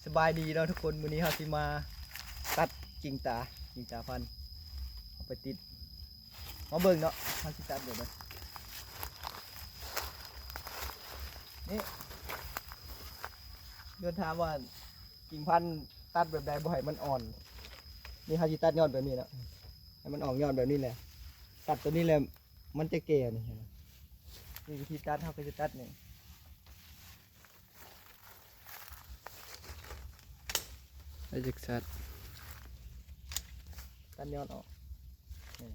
ສະບາຍດີເນາະທຸກຄົນ, ມື້ນີ້ເຮົາຊິມາຕັດກິ່ງຕາ, ກິ່ງຕາພັນ ເອົາໄປຕິດ. ມາເບິ່ງເນາະ ເຮົາຊິຕັດແບບໃດ. ນີ້ ໂຍນຖາມວ່າ ກິ່ງພັນຕັດແບບໃດບໍ່ໃຫ້ມັນອ່ອນ? ນີ້ເຮົາຊິຕັດຍອດແບບນີ້ເນາະ, ໃຫ້ມັນອອກຍອດແບບນີ້ແຫຼະ. ຕັດຕົວນີ້ແຫຼະ ມັນຈະແກ່ນີ້. ນີ້ວິທີຕັດ, ເຮົາກໍຈະຕັດນີ້. ໄດ້ຈັກສັດ ຕັດຍອດອອກ. ນີ້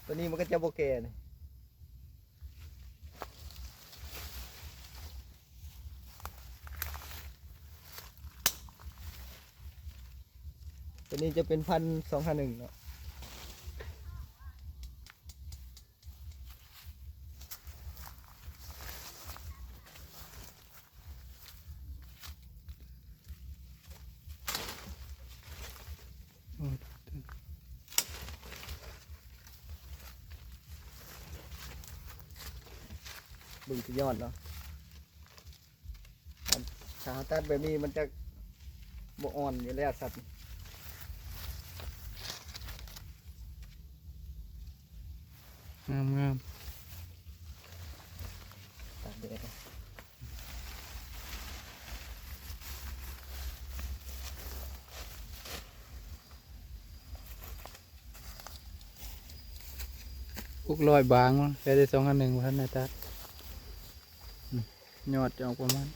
ຕົວນີ້ມັນກໍຈະບໍ່ແກ່ນີ້. ຕົວນີ້ຈະເປັນພັນສອງຫ້າໜຶ່ງເນາະ. ເບິ່ງທີ່ຍອດເນາະ. ຖ້າເຮົາຕັດແບບນີ້ມັນຈະບໍ່ອ່ອນຢູ່ແລ້ວສັດ. ງາມໆ ຕາກແດດ. ຫົກຮ້ອຍບາງ ໃຊ້ໄດ້ສອງອັນໜຶ່ງ ບໍ່ທັນໄດ້ຕັດ. ອືມ ຍອດຈະອອກປະມານ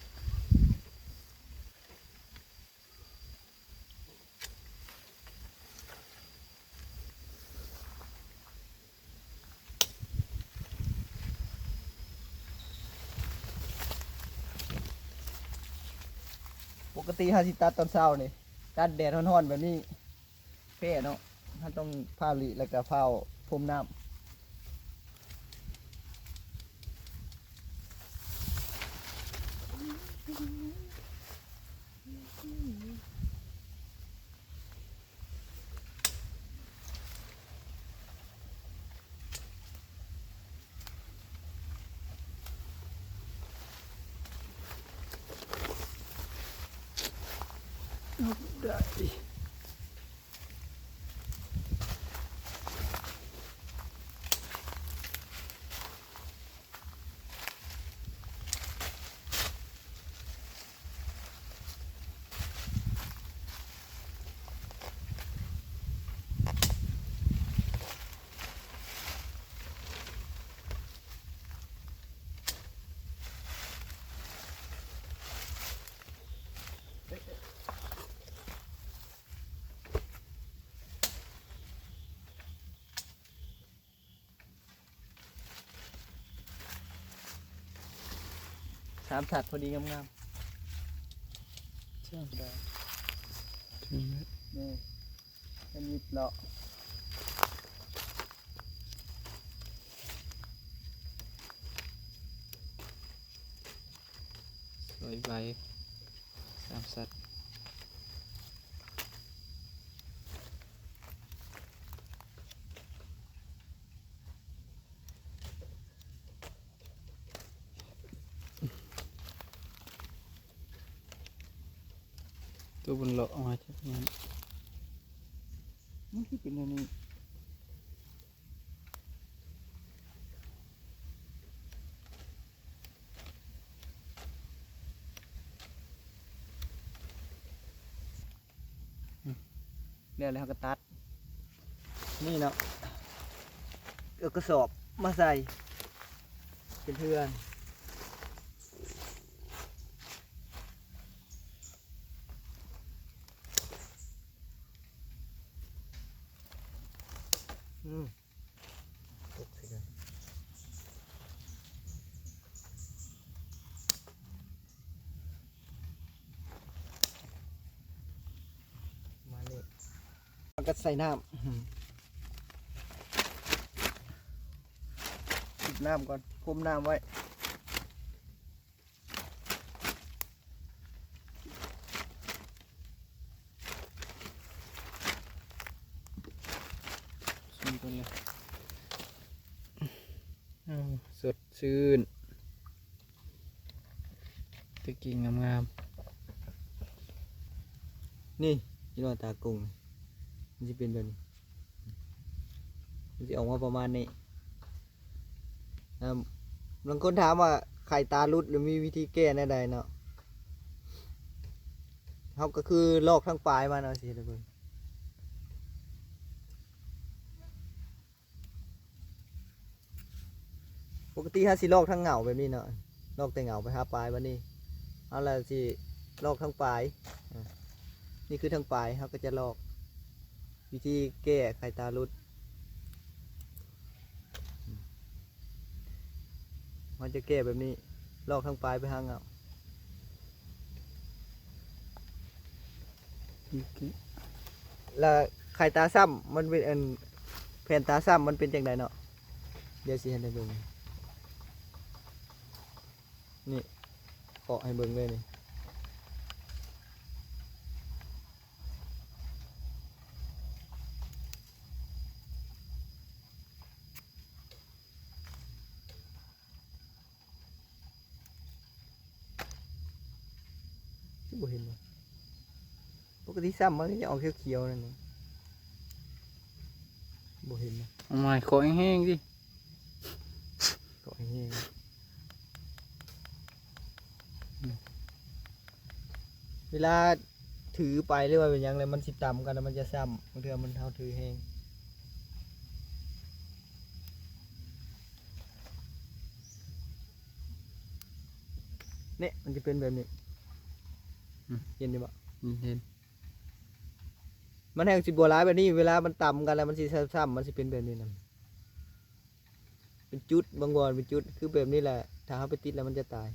ປົກກະຕິເຮົາຊິຕັດຕອນເຊົ້ານີ້ ຕາກແດດຮ້ອນໆແບບນີ້ ແພ້ເນາະ, ເຮົາຕ້ອງພ້າວລີ້ ແລ້ວກໍພ້າວພົມນ້ຳ. ໄດ້. ສາມສັດພໍດີງາມໆ. ຈ້າງໄດ້ ເຖິງແລ້ວ ນີ້ ເຫັນຫຍິບເລາະ ສວຍໄວ ສາມສັດ. ໂຕມັນເລາະອອກມາຈາກນັ້ນ ມັນຄືເປັນແນວນີ້. ແລ້ວ ແລ້ວເຮົາກໍຕັດ ນີ້ເນາະ ເອົາກະສອບມາໃສ່ເປັນເຮືອນ. ອືມ ຕົກໃສ່ກັນ ມານີ້ ແລ້ວກໍໃສ່ນ້ຳ ອືມ ຈຸບນ້ຳກ່ອນ ພົມນ້ຳໄວ້. ຊົມກັນເລີຍ ໂອ້ ສົດຊື່ນ ແຕ່ກິ່ງງາມໆ. ນີ້ ພີ່ນ້ອງ ຕາກຸ້ງ ມັນຊິເປັນແບບນີ້ ມັນຊິອອກມາປະມານນີ້. ອ່າ ລາງຄົນຖາມວ່າໄຂ່ຕາຫຼຸດ ຫຼື ມີວິທີແກ້ແນວໃດເນາະ? ເຮົາກໍຄືລອກທາງປາຍມັນເອົາ ຊິໃຫ້ເບິ່ງ. ປົກກະຕິເຮົາຊິລອກທາງເຫງົ້າແບບນີ້ເນາະ ລອກແຕ່ເຫງົ້າໄປຫາປາຍ. ບັດນີ້ເຮົາລະຊິລອກທາງປາຍ ອາ ນີ້ຄືທາງປາຍ ເຮົາກໍຈະລອກ. ວິທີແກ້ໄຂ່ຕາຫຼຸດ ເຮົາຈະແກ້ແບບນີ້ ລອກທາງປາຍໄປຫາເຫງົ້າ. ແລ້ວໄຂ່ຕາຊ້ຳມັນເປັນ ອັນ ແຜ່ນຕາຊ້ຳມັນເປັນຈັ່ງໃດເນາະ? ດຽວຊິເຮັດໃຫ້ເບິ່ງ ນີ້ ເຄາະໃຫ້ເບິ່ງເລີຍນີ້. ຄືບໍ່ເຫັນວະ? ປົກກະຕິຊ້ຳມັນກໍຈະອອກຂຽວໆ ນັ້ນນະ ບໍ່ເຫັນນະ. ເອົາໃໝ່ ເຄາະແຮງໆ ຕິ ເຄາະແຮງໆ. ອືມ ເວລາຖືໄປ ຫຼືວ່າເປັນຫຍັງແລ້ວມັນຊິຕຳກັນ ແລ້ວມັນຈະຊ້ຳ ບາງເທື່ອມັນ ເຮົາຖືແຮງ ນີ້ ມັນຈະເປັນແບບນີ້. ອືມ ເຫັນຢູ່ບໍ່? ອືມ ເຫັນ. ມັນແຮ່ງຊິບໍ່ຫຼາຍແບບນີ້ ເວລາມັນຕຳກັນແລ້ວມັນຊິຊ້ຳໆ ມັນຊິເປັນແບບນີ້ນະ ເປັນຈຸດ ບາງບ່ອນເປັນຈຸດ ຄືແບບນີ້ແຫຼະ ຖ້າເຮົາໄປຕິດແລ້ວມັນຈະຕາຍ.